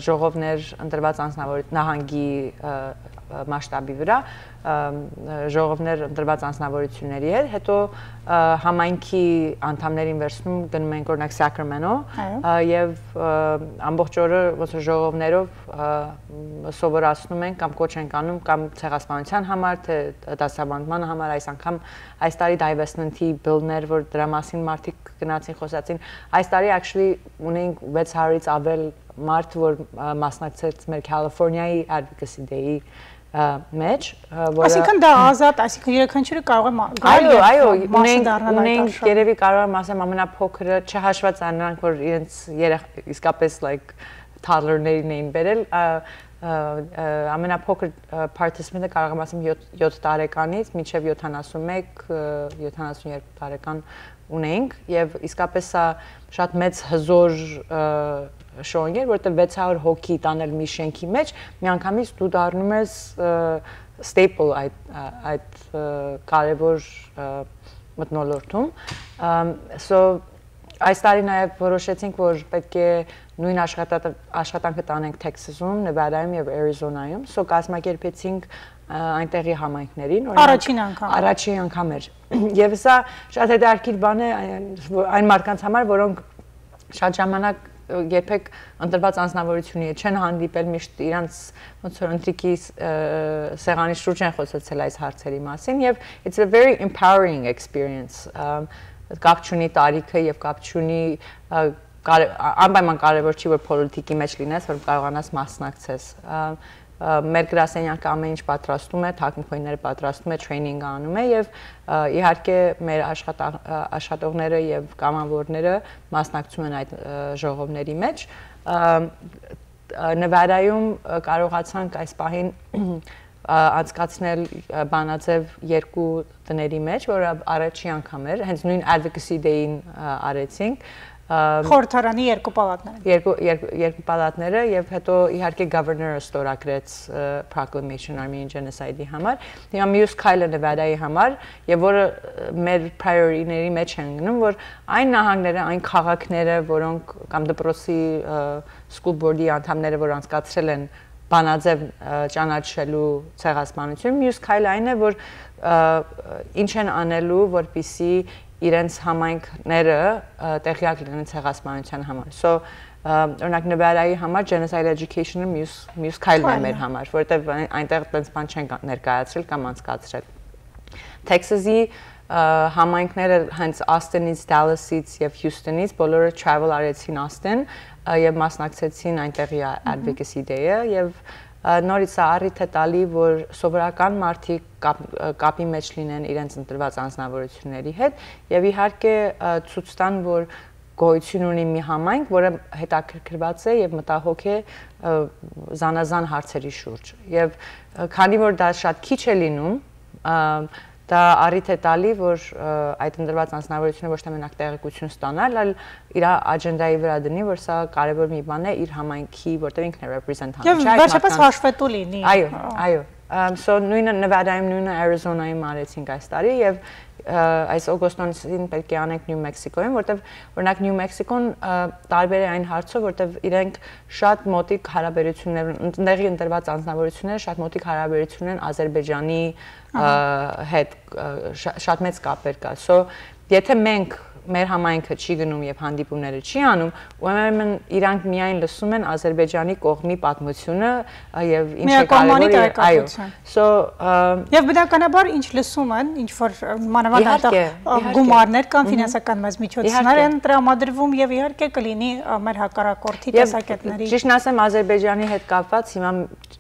ժողովներ ընտրված անձնավոր-, նահանգի, ը, ը, մասշտաբի վրա, ը, ը, ժողովներ ընտրված անձնավորությունների հետ, հետո, ը, համայնքի անդամներին վերցնում գնում ենք, օրինակ, Sacramento, Այո։ ը, և, ը, ամբողջ օրը, ոնց որ, ժողովներով, ը, մ, սովորացնում ենք կամ կոչ ենք անում կամ ցեղասպանության համար, թե դասավանդման համար, այս անգամ, այս տարի divestment-ի bill-ներ, որ դրա մասին մարդիկ գնացին, խոսացին, այս տարի actually ունենք վեց հարյուր-ից ավել մարդ, որ, ա, մասնակցեց մեր California-ի Advocacy Day-ի, ը, մեջ, ը, որը Այսինքն դա ազատ, այսինքն յուրաքանչիւրը կարող է մա-, գալ Այո, եւ այո, մասը ունենք, դառնալ այդ ունենք, արշաւը։ Երևի կարող եմ ասեմ, ամենափոքրը, չհաշված անրանք, որ իրենց երեխ-, իսկապես, like, toddler-ներին էին բերել, ը, ը, ը, ամենափոքր, ը, participant-ը կարող եմ ասեմ յոթ, յոթ տարեկանից մինչեւ յոթանասուն մէկ, ը, յոթանասուն երկու տարեկան ունենք, եւ իսկապես սա շատ մեծ հզոր, ը, շոյ էր, որտեղ վեց հարյուր հոգի տանել մի շենքի մեջ, միանգամից դու դառնում ես, ը, staple այդ, ա, այդ, ը, կարևոր, ը, մթնոլորտում։ Ըմ, so, այս տարի նաև որոշեցինք, որ պետք է նույն աշխատատ-, աշխատանքը տանենք Թեքսասում, Նևադայում եւ Էրիզոնայում։ So, կազմակերպեցինք, ը, այնտեղի համայնքներին, օրինակ, Առաջին անգամ։ առաջին անգամ էր։ Եվ սա շատ հետաքրքիր բան է այն, այն մարդկանց համար, որոնք շատ ժամանակ, ը, երբեք ընտրված անձնավորությունի հետ չեն հանդիպել, միշտ իրանց ոնց որ ընթրիքի, ը, սեղանի շուրջ են խոսեցել այս հարցերի մասին, եւ it's a very empowering experience, ը, կապ չունի տարիքը եւ կապ չունի, ը, կարե-, ա-, անպայման կարեւոր չի, որ պոլիտիկի մեջ լինես, որ կարողանաս մասնակցես։ Ը, ը, մեր գրասենյակը ամեն ինչ պատրաստում է, թագնքոյները պատրաստում է, training-ը անում է, եւ, ը, իհարկե մեր աշխատա-, ը, աշխատողները եւ կամավորները մասնակցում են այդ, ը, ժողովների մեջ։ Ը, ը, Նվարայում, ը, կարողացանք այս պահին, ը, անցկացնել, ը, բանաձև երկու տների մեջ, որը առաջի անգամ էր, հենց նույն Advocacy Day-ին, ը, արեցինք, ը, Խորհրդարանի երկու պալատները։ երկու, երկու, երկու պալատները, եւ հետո իհարկե Governor-ը ստորագրեց, ը, Proclamation Armenian Genocide-ի համար։ Հիմա մյուս քայլը Նվարայի համար, եւ որը, ը, մեր priority-ների մեջ են գնում, որ այն նահանգները, այն քաղաքները, որոնք կամ դպրոցի, ը, school board-ի անդամները, որ անցկացրել են բանաձև, ը, ճանաչելու ցեղասպանություն, մյուս քայլը այն է, որ, ը, ինչ են անելու, որպեսզի իրենց համայնքները, ը, տեղյակ լինեն ցեղասպանության համար։ So, ը, օրինակ, Նվարայի համար genocide education-ը մյուս, մյուս քայլն է Քայլն մեր է։ համար, որտեղ այն-, այնտեղ տենց բան չեն կա-, ներկայացրել կամ անցկացրել։ Թեքսասի, ը, համայնքները հենց Austin-ից, Dallas-ից եւ Houston-ից բոլորը travel արեցին Austin, ը, եւ մասնակցեցին այնտեղի ա-, Advocacy Day-ը, եւ, ը, նորից սա առիթ է տալի, որ սովորական մարդիկ կապ-, ը, կապի մեջ լինեն իրենց ընտրված անձնավորությունների հետ, եւ իհարկե, ը, ցույց տան, որ գոյություն ունի մի համայնք, որը հետաքրքրված է եւ մտահոգ է, ը, զանազան հարցերի շուրջ։ Եւ, ը, քանի որ դա շատ քիչ է լինում, ը, դա առիթ է տալի, որ, ը, այդ ընտրված անձնավորությունը ոչ թե մենակ տեղեկություն ստանալ, այլ իր աջենդայի վրա դնի, որ սա կարևոր մի բան է իր համայնքի, որտեղ ինքն է represent անում, Եվ չէ՞, այդ վերջապես մարդկանց հաշվետու լինի։ Այո, Ա։ այո։ Ամ, so նույնը Նվարայում, նույնը Էրիզոնայում արեցինք այս տարի, եւ, ը, այս օգոստոսին պետք է անենք Նյու Մեքսիկոյում, որտեղ, օրինակ, Նյու Մեքսիկոն, ը, տարբեր է այն հարցով, որտեղ իրենք շատ մոտիկ հարաբերություններ, տեղի ընտրված անձնավորությունները շատ մոտիկ հարաբերություն են Ադրբեջանի, ը, Ահա։ հետ, ը, շա-, շատ մեծ կապեր կա։ So, եթե մենք, մեր համայնքը չի գնում եւ հանդիպումները չի անում, ուրեմն իրանք միայն լսում են Ադրբեջանի կողմի պատմությունը, ը, եւ ինչ է Միակողմանի կարևոր, այո։ տեղեկատվություն։ So, ը, Եվ բնականաբար ինչ լսում են, ինչ որ, ը, մանավանդ Իհարկե, այնտեղ, ը, իհարկե։ գումարներ կամ Մհմ։ ֆինանսական մեծ միջոցներ Իհարկե։ են տրամադրվում, եւ իհարկե կլինի, ը, մեր հակառակորդի Եվ տեսակետների ճիշտն ասեմ, Ադրբեջանի հետ կապված հիմա,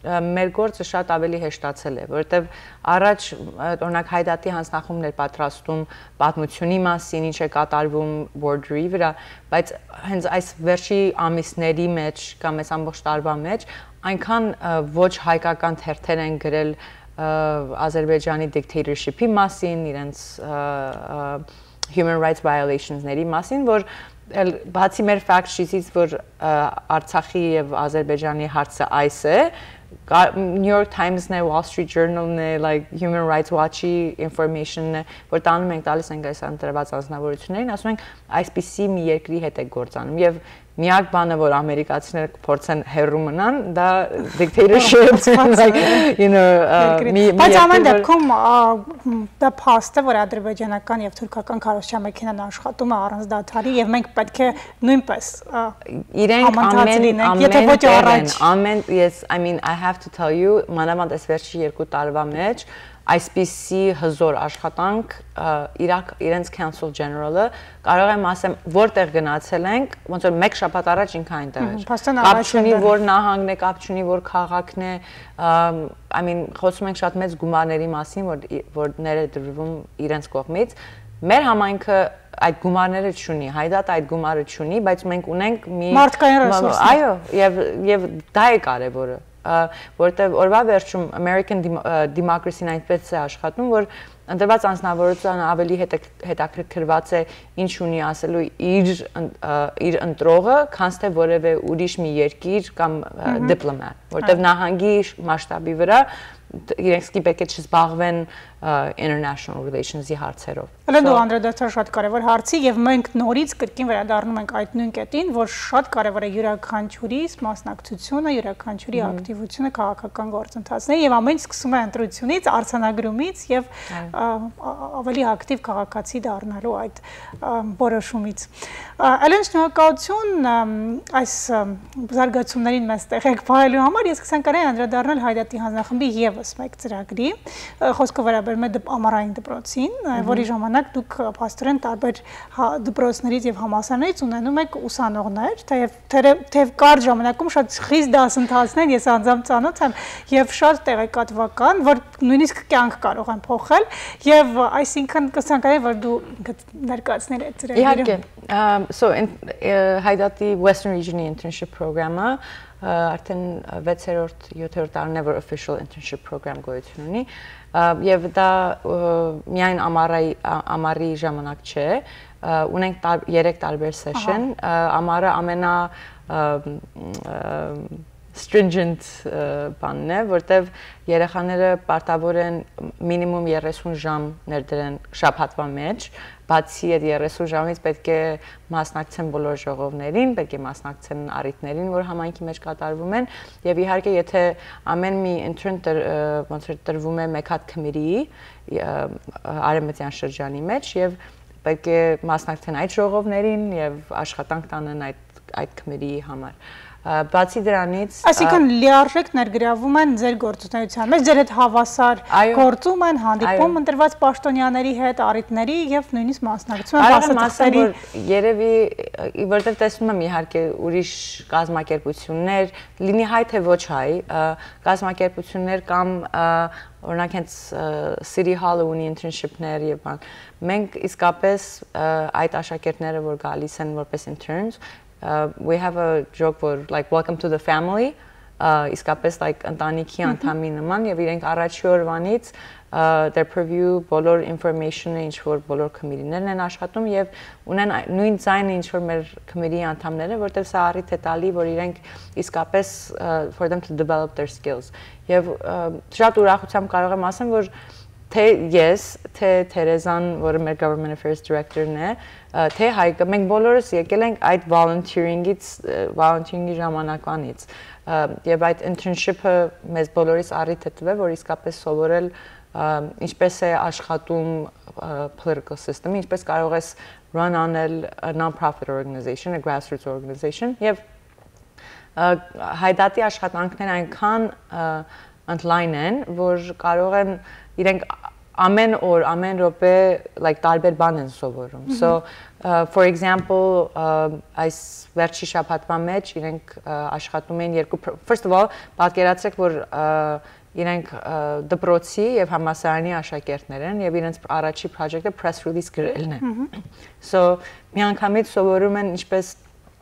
ը, մեր գործը շատ ավելի հեշտացել է, որովհետեւ առաջ, ը, օրինակ, Հայդատի հանձնախումբն էր պատրաստում պատմությունի մասին, ինչ է կատարվում border-ի վրա, բայց հենց այս վերջի ամիսների մեջ կամ այս ամբողջ տարվա մեջ այնքան, ը, ոչ հայկական թերթեր են գրել, ը, Ադրբեջանի dictatorship-ի մասին, իրենց, ը, ը, human rights violations-ների մասին, որ էլ բացի մեր fact sheet-ից, որ, ը, Արցախի եւ Ադրբեջանի հարցը այս է, կա-, New York Times-ն է, Wall Street Journal-ն է, like, Human Rights Watch-ի information-ն է, որ տանում ենք, տալիս ենք այս ընտրված անձնավորություններին, ասում ենք, այսպիսի մի երկրի հետ է գործ անում։ Եվ միակ բանը, որ ամերիկացիները կփորձեն հեռու մնան, դա dictatorship, like, you know, ը, Երկրի-, մի, մի Բայց ամեն երկրի, որ դեպքում, ա, մ, դա փաստ է, որ ադրբեջանական եւ թուրքական քարոզչամեքենան աշխատում է առանց դադարի, եւ մենք պետք է նույնպես, ա, Իրենք համընթաց ամեն, լինենք, եթե ամեն ոչ տեղ առաջ։ են, ամեն, yes, I mean, I have to tell you, մանավանդ այս վերջի երկու տարվա մեջ, այսպիսի հզոր աշխատանք, ը, իրակ, իրենց Consul General-ը, կարող եմ ասեմ, որտեղ գնացել ենք, ոնց որ մեկ շաբաթ առաջ ինքը այնտեղ էր։ Մհմ, փաստորեն Կապ առաջ չունի, այնտեղ որ նահանգն է, կապ չունի, որ քաղաքն է, ըմ, I mean, խոսում ենք շատ մեծ գումարների մասին, որ, որ ներդրվում իրենց կողմից։ Մեր համայնքը այդ գումարները չունի, Հայդատ այդ գումարը չունի, բայց մենք ունենք մի Մարդկային մ-, մ-, ռեսուրսներ։ Այո, եւ, եւ դա է կարեւորը, ը, որտեւ օրվա վերջում American Dem-, ը, Democracy-ն այնպես է աշխատում, որ ընտրված անձնավորությունը ավելի հետը-, հետաքրքրված է ինչ ունի ասելու իր ըն-, ը, իր ընտրողը, քան թե որևէ ուրիշ մի երկիր կամ, ը, Մհմ։ Դիպլոմատ, որտեւ Այո։ Նահանգի շ-, մասշտաբի վրա դ-, իրենք սկի պետք է չզբաղվեն, ը, international relations-ի հարցերով։ Ըլը դու So անդրադարձար շատ կարևոր հարցի, եւ մենք նորից կրկին վերադառնում ենք այդ նույն կետին, որ շատ կարևոր է յուրաքանչյուրի մասնակցությունը, յուրաքանչյուրի Մհմ։ Ակտիվությունը քաղաքական գործընթացների, եւ ամեն ինչ սկսում է ընտրությունից, արձանագրումից եւ, Այո։ ա, ա, ավելի ակտիվ քաղաքացի դառնալու այդ, ա, որոշումից։ Ա, Ալեն, շնորհակալություն, ամ, այս, ամ, զարգացումներին մեզ տեղեկ պահելու համար։ Ես կցանկանայի անդրադառնալ Հայդատի հանձնախմբի եւս մեկ ծրագրի, ը, խոսքը վերաբերում է դպ-, ամառային դպրոցին, ը, Մհմ։ Որի ժամանակ դուք, ը, փաստորեն տարբեր, հա, դպրոցներից եւ համալսարաններից ունենում եք ուսանողներ, թեեւ, թերեւ, թեեւ կարճ ժամանակում շատ խիստ դասընթացներ, ես անձամբ ծանոթ եմ, եւ շատ տեղեկատվական, որ նույնիսկ կյանք կարող են փոխել, եւ, ը, այսինքն կցանկանայի, որ դու ինքդ ներկայացներ այդ ծրագիրը։ Իհարկե, ամ, so, in, ը, Հայդատի Western Region-ի internship program-ը, ը, արդեն վեցերորդ, յոթերորդ տարին է, որ official internship program գոյություն ունի, ը, եւ դա, ը, միայն ամառայ-, ա-, ամառի ժամանակ չէ, ը, ունենք տար-, երեք տարբեր Ահա։ Session, ը, ամառը ամենա, ը, ը, stringent, ը, բանն է, որտեվ երեխաները պարտավոր են մինիմում երեսուն ժամ ներդրեն շաբաթվա մեջ, բացի այդ երեսուն ժամից պետք է մասնակցեն բոլոր ժողովներին, պետք է մասնակցեն առիթներին, որ համայնքի մեջ կատարվում են, եւ իհարկե, եթե ամեն մի intern տրվի, ը, ոնց որ տրվում է մեկ հատ committee, ը, արևմտյան շրջանի մեջ, եւ պետք է մասնակցեն այդ ժողովներին եւ աշխատանք տանեն այդ, այդ committee-ի համար։ Ը, բացի դրանից, ը, Այսինքն՝ լիարժեք ներգրավում են ձեր գործունեության մեջ, ձեր հետ հավասար Այո։ Գործում են, հանդիպում Այո։ Ընտրված պաշտոնյաների հետ, առիթների եւ նույնիսկ մասնակցում են Կարող եմ ասեմ, դասընթացների։ Որ երևի, ը, որտեվ տեսնում եմ իհարկե ուրիշ կազմակերպություններ, լինի հայ թե ոչ հայ, ը, կազմակերպություններ կամ, ը, օրինակ, հենց, ը, City Hall-ը ունի internship-ներ եւ բան։ Մենք իսկապես, ը, այդ աշակերտները, որ գալիս են որպես interns, ը, we have a joke, որ, like, "Welcome to the family", ը, իսկապես, like, ընտանիքի Մհմ։ Անդամի նման, եւ իրենք առաջի օրվանից, ը, they provide բոլոր information-ը, ինչ որ բոլոր committee-ներն են աշխատում, եւ ունեն այ-, նույն ձայնը, ինչ որ մեր committee անդամները, որտեվ սա առիթ է տալի, որ իրենք իսկապես, ը, for them to develop their skills։ Եվ, ը, շատ ուրախությամբ կարող եմ ասեմ, որ թե ես, թե Թերեզան, որը մեր Government Affairs Director-ն է, ը, թե Հայկը, մենք բոլորս եկել ենք այդ volunteering-ից, ը, volunteering-ի ժամանակվանից, ը, եւ այդ internship-ը մեզ բոլորիս առիթ է տվել, որ իսկապես սովորել, ը, ինչպես է աշխատում, ը, political system-ը, ինչպես կարող ես run անել a non-profit organization, a grassroots organization, եւ, ը, Հայդատի աշխատանքները այնքան, ը, ընդլայն են, որ կարող են իրենք ամեն օր, ամեն րոպե, like, տարբեր բան են սովորում։ So, ը, for example, ը, այս վերջի շաբաթվա մեջ իրենք, ը, աշխատում են երկու pro-, first of all, պատկերացրեք, որ, ը, իրենք, ը, դպրոցի եւ համալսարանի աշակերտներ են, եւ իրենց առաջի project-ը press release գրելն է։ So, միանգամից սովորում են ինչպես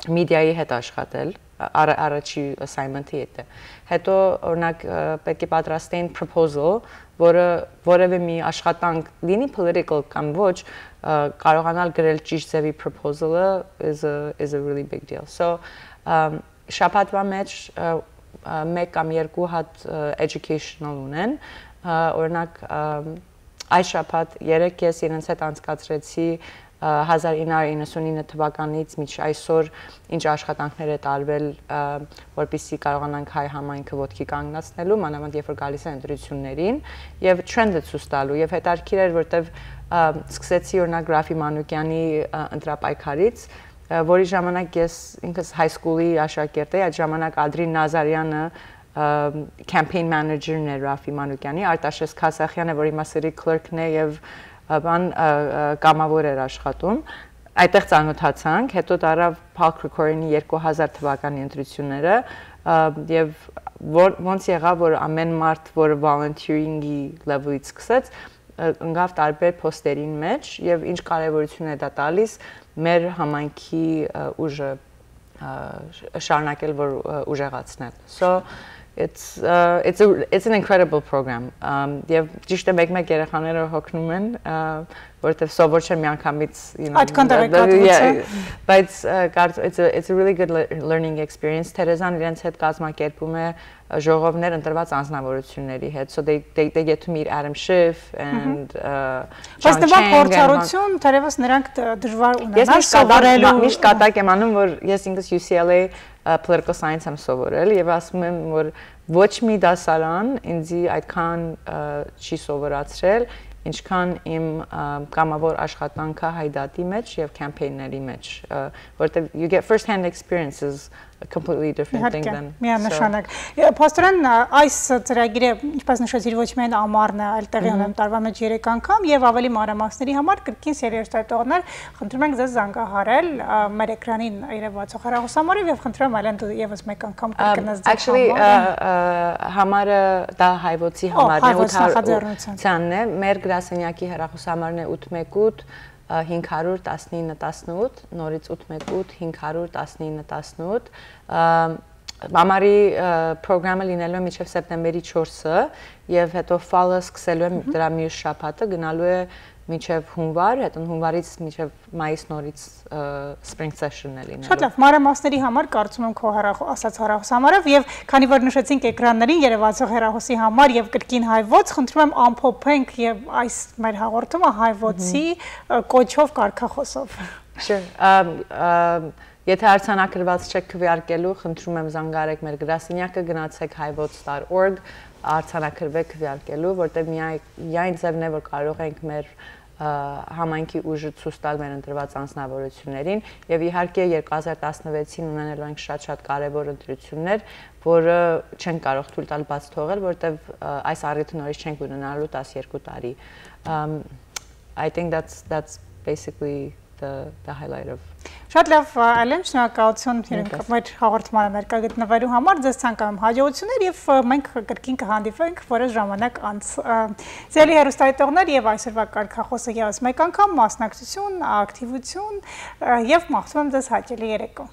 media-ի հետ աշխատել, առ-, առաջի assignment-ը ետը։ Հետո, օրինակ, ը, պետք է պատրաստեին proposal, որը որևէ մի աշխատանք, լինի political կամ ոչ, ը, կարողանալ գրել ճիշտ ձևի proposal-ը is a, is a really big deal։ So, ըմ, շաբաթվա մեջ, ը, ը, մեկ կամ երկու հատ, ը, educational ունեն, ը, օրինակ, ըմ, այս շաբաթ երեկ ես իրենց հետ անցկացրեցի, ը, հազար ինը հարյուր իննսունինը թվականից մինչ այսօր ինչ աշխատանքներ է տարվել, ը, որպեսզի կարողանանք հայ համայնքը ոտքի կանգնացնելու, մանավանդ երբ որ գալիս է ընտրություններին, եւ trend-ը ցույց տալու, եւ հետաքրքիր էր, որտեվ, ը, սկսեցի, օրինակ, Ռաֆի Մանուկյանի, ը, ընտրապայքարից, ը, որի ժամանակ ես ինքս high school-ի աշակերտ էի, այդ ժամանակ Ադրին Նազարյանը, ը, campaign manager-ն էր Ռաֆի Մանուկեանի, Արտաշես Քասախեանը, որ հիմա City Clerk-ն է եւ, ը, բան, ը, ը, կամաւոր էր աշխատում։ Այդտեղ ծանոթացանք, հետո տարաւ Paul Krikorian-ի երկու հազար թվականի ընտրությունները, ը, եւ որ, ոնց եղաւ, որ ամեն մարդ, որ volunteering-ի level-ից սկսեց, ը, ընկաւ տարբեր post-երին մէջ եւ ինչ կարեւորութիւն է դա տալիս մեր համայնքի, ը, ուժը, ը, շ-, շարունակել, որ, ը, ուժեղացնել։ So it's, uh, it's a, it's an incredible program. Um, եւ ճիշդ է, մեկ-մեկ երեխաները հոգնում են, ը, որովհետեւ սովոր չեն միանգամից, you know, Այդքան տեղեկատվություն։ Yeah, բայց, ը, կարծ-, it's a, it's a really good le-, learning experience. Թերեզան իրենց հետ կազմակերպում է, ը, ժողովներ ընտրված անձնավորությունների հետ։ So they, they, they get to meet Adam Schiff and, uh, Բայց John նման Chang and փորձառություն թերևս նրանք դ-, դժվար Ես ունենան միշտ կատակ, սովորելու։ միշտ կատակ եմ անում, որ ես ինքս U C L A, ը, political science եմ սովորել եւ ասում եմ, որ ոչ մի դասարան ինձի այդքան, ը, չի սովորացրել, ինչքան իմ, ը, կամավոր աշխատանքը Հայդատի մեջ եւ campaign-ների մեջ, ը, որտեղ you get first hand experiences, a completely different thing Իհարկե, than, so միանշանակ։ Ե-, փաստորեն, ա, այս ծրագիրը, ինչպես նշեցիր, ոչ միայն ամառն է, այլ տեղի Մհմ։ ունեն տարվա մեջ երեք անգամ, եւ ավելի մանրամասների համար կրկին սիրելի հեռուստայտողներ, խնդրում ենք ձեզ զանգահարել, ա, մեր էկրանին երևացող հեռախոսամարով, եւ խնդրում եմ, Ալեն, դու եւս մեկ անգամ Um, կրկնես ձեր actually, համարը։ ը, ը, համարը դա Հայվոցի Ո, համարն է, Հայվոց ութ հարյուր նախաձեռնության։ ութ հարյուր ութ է, մեր գրասենյակի հեռախոսամարն է ութ մեկ ութ, ը, հինգ հարյուր տասնինը տասնութ, նորից ութ մեկ ութ, հինգ հարյուր տասնինը տասնութ, ը, Ամառի, ը, պրոգրամը լինելու է մինչև սեպտեմբերի չորսը, եւ հետո ֆալը սկսելու է Մհմ։ դրա մյուս շաբաթը, գնալու է մինչև հունվար, հետո հունվարից մինչև մայիս նորից, ը, spring session-ն է լինելու։ Շատ լավ, մանրամասների համար կարծում եմ քո հեռախ-, ասած հեռախոսամարով, եւ քանի որ նշեցինք էկրաններին երևացող հեռախոսի համար եւ կրկին Հայվոց, խնդրում եմ ամփոփենք եւ այս մեր հաղորդումը Հայվոցի, Մհմ։ ը, կոչով կարգախոսով։ Sure. Um, um, եթե արձանագրված չեք քվեարկելու, խնդրում եմ զանգարեք մեր գրասենյակը, գնացեք հայվոց dot org, արձանագրվեք քվեարկելու, որտեղ միայն, միայն ձևն է, որ կարող ենք մեր, ը, համայնքի ուժը ցույց տալ մեր ընտրված անձնավորություններին, եւ իհարկե երկու հազար տասնվեցին ունենալու ենք շատ-շատ կարեւոր ընտրություններ, որը չենք կարող թույլ տալ բաց թողել, որտեղ, ը, այս առիթը նորից չենք ունենալու տասներկու տարի։ Um, I think that's, that's basically the, the highlight of Շատ լավ, ա, Ալեն, շնորհակալություն Մենքս։ մեր հաղորդմանը ներկայ գտնվելու համար, ձեզ ցանկանում հաջողություններ, եւ, ա, մենք կրկին կհանդիպենք որոշ ժամանակ անց։ Ա, սիրելի հեռուստայտողներ, եւ այսօրվա կարգախոսը եւս մեկ անգամ՝ մասնակցություն, ակտիվություն, ա, եւ մաղթում եմ ձեզ հաճելի երեկո։